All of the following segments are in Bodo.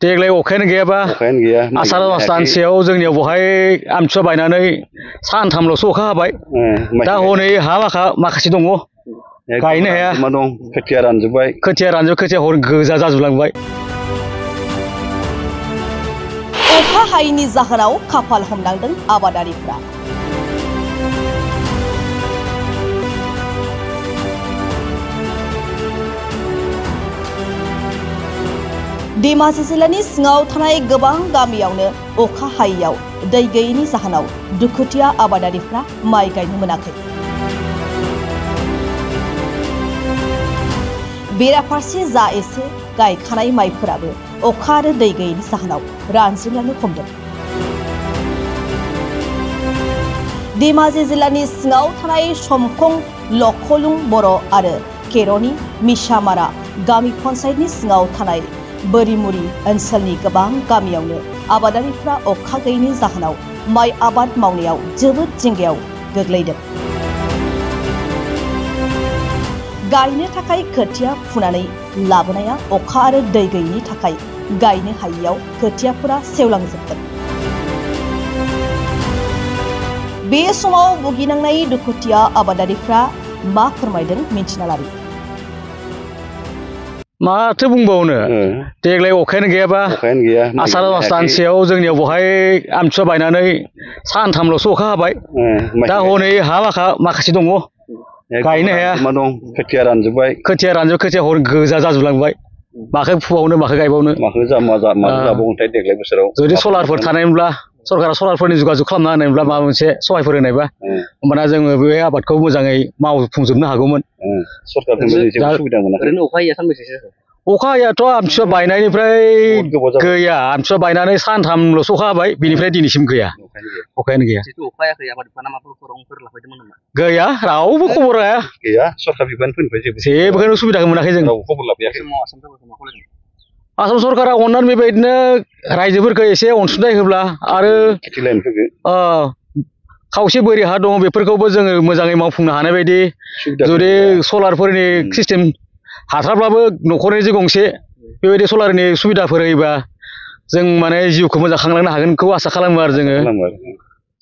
देग्लाय अखायानो गैयाबा आसार मास दानसेयाव जोंनियाव बहाय आमथिसुवा बायनानै सानथामल'सो अखा हाबाय दा हनै हा माखासे दङ गायनो हाया खोथिया रानजोब्बाय खोथिया हर गोजा जाजोबलांबाय। अखा हायैनि जाहोनाव खाफाल हमनांदों आबादारिफ्रा। धेमाजि जिल्लानि सिङाव थानाय गोबां गामियावनो अखा हायैयाव दै गैयैनि जाहोनाव दुखुथिया आबादारिफ्रा माइ गायनो मोनाखै। बेराफारसे जा एसे गायखानाय माइफोराबो अखा आरो दै गैयैनि जाहोनाव रानज्रिंलांनो हमदों। धेमाजि जिल्लानि सिङाव थानाय समखं, लखलुं बर' आरो केर'नि मिसामारा गामि पन्चायतनि सिङाव थानाय बोरिमुरि ओनसोलनि गोबां गामियावनो आबादारिफ्रा अखा गैयैनि जाहोनाव माइ आबाद मावनायाव जोबोद जिंगायाव गोग्लैदों। गायनो थाखाय खोथिया फुनानै लाबोनाया अखा आरो दै गैयैनि थाखाय गायनो हायैयाव खोथियाफोरा सेवलांजोबदों। बे समाव भुगिनांनाय दुखुथिया आबादारिफ्रा मा फोरमायदों मिन्थिना लानि। माथो बुंबावनो देग्लाय अखायानो गैयाबा आसार मास दानसेयाव जोंनियाव बहाय आमथिसुवा बायनानै सानथामल'सो अखा हाबाय दा हनै हा माखासे दङ गायनो हाया खोथिया रानजोब्बाय खोथिया हर गोजा जाजोबलांबाय। माखौ फुबावनो माखौ गायबावनो जाबावगोनथाय देग्लाय बोसोराव जुदि सलारफोर थानायमोनब्ला सरकारा सलारफोरनि जगाजग खालामना होनायमोनब्ला माबा मोनसे सहायफोर होनायबा होमबाना जोङो बे आबादखौ मोजाङै मावफुंजोबनो हागौमोन। अखा हायाथ' आमथिसुवा बायनायनिफ्राय गैया। आमथिसुवा बायनानै सानथामल'सो अखा हाबाय बेनिफ्राय दिनैसिम गैया अखायानो गैया। गैया रावबो खबर गैया सरकार बिफानफोरनिफ्राय जेबोखौनो सुबिदाखौ मोनाखै जों खबर लाफैयाखै। आसाम सरकारा अननानै बेबायदिनो रायजोफोरखौ एसे अनसुंथाइ होब्ला आरो खावसे बोरि हा दङ बेफोरखौबो जोङो मोजाङै मावफुंनो हानाय बायदि जुदि सलारफोरनि सिस्टेम हाथारब्लाबो न'खरनि गंसे बेबायदि सलारनि सुबिदाफोर होयोबा जों माने जिउखौ मोजां खांलांनो हागोनखौ आसा खालामो आरो जोङो।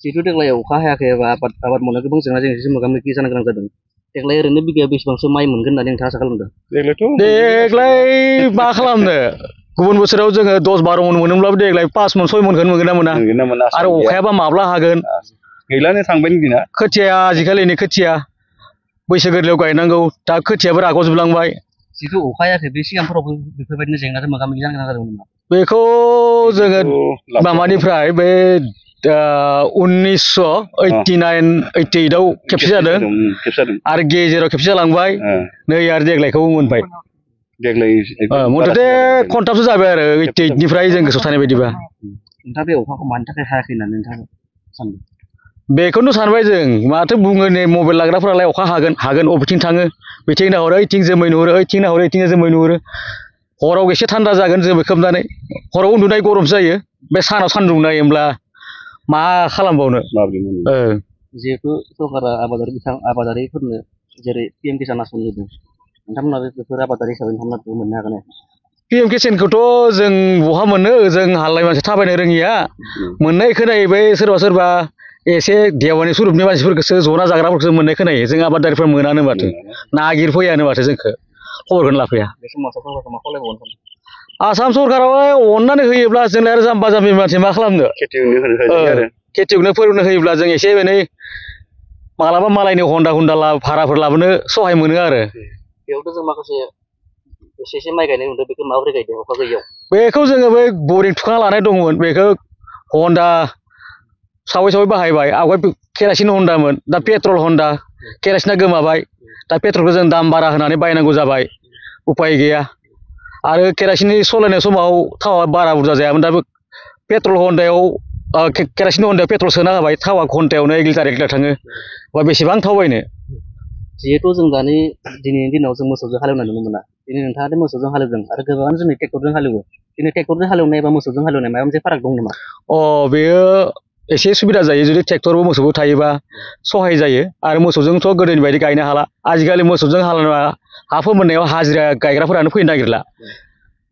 जिहेतु देग्लाय अखा हायाखै एबा आबाद मावनायाव गोबां जेंना जेंसिजों मोगा मोगि जानो गोनां जादों। देग्लाय ओरैनो बिगायाव बेसेबांसो माइ मोनगोन होननानै नोंथाङा आसा खालामदों? देग्लाय मा खालामनो गुबुन बोसोराव जोङो 10-12 मन मोनोब्लाबो देग्लाय 5 मन 6 मनखौनो मोनगोन ना मोना आरो अखायाबा माब्ला हागोन गैलानो थांबाय दिना। खोथिया आजिखालिनि खोथिया बैसो गोरलैयाव गायनांगौ दा खोथियाबो राग'जोबलांबाय। जिथु अखा हायाखै बे सिगांफोरावबो बेफोरबायदिनो जेंनाजों मोगा मोगि जानो गोनां जादोंमोन नामा? बेखौ जोङो माबानिफ्राय बे 1989-88आव खेबसे जादों आरो गेजेराव खेबसे जालांबाय नै आरो देग्लायखौ मोनबाय। मथथे खनथामसो जाबाय आरो 88निफ्राय जों गोसोआव थानाय बायदिबा। नोंथाङा बे अखाखौ मानि थाखाय हायाखै होननानै नोंथाङा सानदों? बेखौनो सानबाय जों माथो बुङो नै मबाइल लाग्राफोरालाय अखा हागोन अबेथिं थाङो बेथिं नाहरो ओइथिं जोमै नुहुरो ओइथिं नाहरो ओइथिं जोमै नुहुरो। हराव एसे थान्दा जागोन जोमै खोबनानै हराव उन्दुनाय गरमसो जायो बे सानाव सान्दुं नायोब्ला मा खालामबावनो। जिहेतु सरकारा आबादारिफोरनो जेरै PM किसान आसनि होदों नोंथांमोना बेफोर आबादारि हिसाबै नोंथांमोना मोननो हागोन। PM किसानखौथ' जों बहा मोनो जों हालाय मानसि थाबायनो रोङिया मोननाय खोनायो बै सोरबा एसे देवानि सुरुपनि मानसिफोरखौसो जना जाग्राफोरखौसो मोननाय खोनायो जों आबादारिफोर मोनानो माथो नागिरफैयानो माथो जोंखौ खबरखौनो लाफैया। आसाम सरकाराव अननानै होयोब्ला जोंलाय आरो जाम्बा जाम्बि मानसि मा खालामनो खेथियगनो फोरोंनो होयोब्ला जों एसे एनै मालाबा मालायनि हन्दा भाराफोर लाबोनो सहाय मोनो आरो। बेयावथ' जों माखासे एसे माइ गायनाय नुदों बेखौ माबोरै गायदों अखा गैयियाव? बेखौ जोङो बै बरिं थुखांना लानाय दंमोन बेखौ हन्दा सावै बाहायबाय आवगाय केरासिन हन्दामोन दा पेट्रल हन्दा केरासिना गोमाबाय दा पेट्रलखौ जों दाम बारा होनानै बायनांगौ जाबाय उपाय गैया आरो केरासिननि सालायनाय समाव थावा बारा बुरजा जायामोन दा पेट्रल हन्दायाव केरासिन हन्दायाव पेट्रल सोना होबाय थावा घन्टायावनो 1 लिटार थाङो बा बेसेबां थाव बायनो। जिहेतु जों दिनैनि दिनाव जों मोसौजों हालेवनाय नुनो मोना दिनै नोंथाङा मोसौजों हालेवदों आरो गोबाङानो जोंनि ट्रेक्टरजों हालेवो दिनै ट्रेक्टरजों हालेवनाय एबा मोसौजों हालेवनाय माबा मोनसे फाराग दं नामा? बेयो एसे सुबिदा जायो जुदि ट्रेक्टरबो मोसौबो थायोबा सहाय जायो आरो मोसौजोंथ' गोदोनि बायदि गायनो हाला आजिखालि मोसौजों हालेवना हा फोमोननायाव हाजिरा गायग्राफोरानो फैनो नागिरला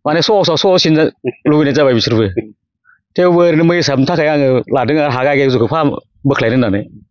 माने सहसाव सहसिन लुबैनाय जाबाय बिसोरबो थेवबो ओरैनो मै हिसाबनि थाखाय आङो लादों आरो हा गागे जौखौ बोख्लायनो होननानै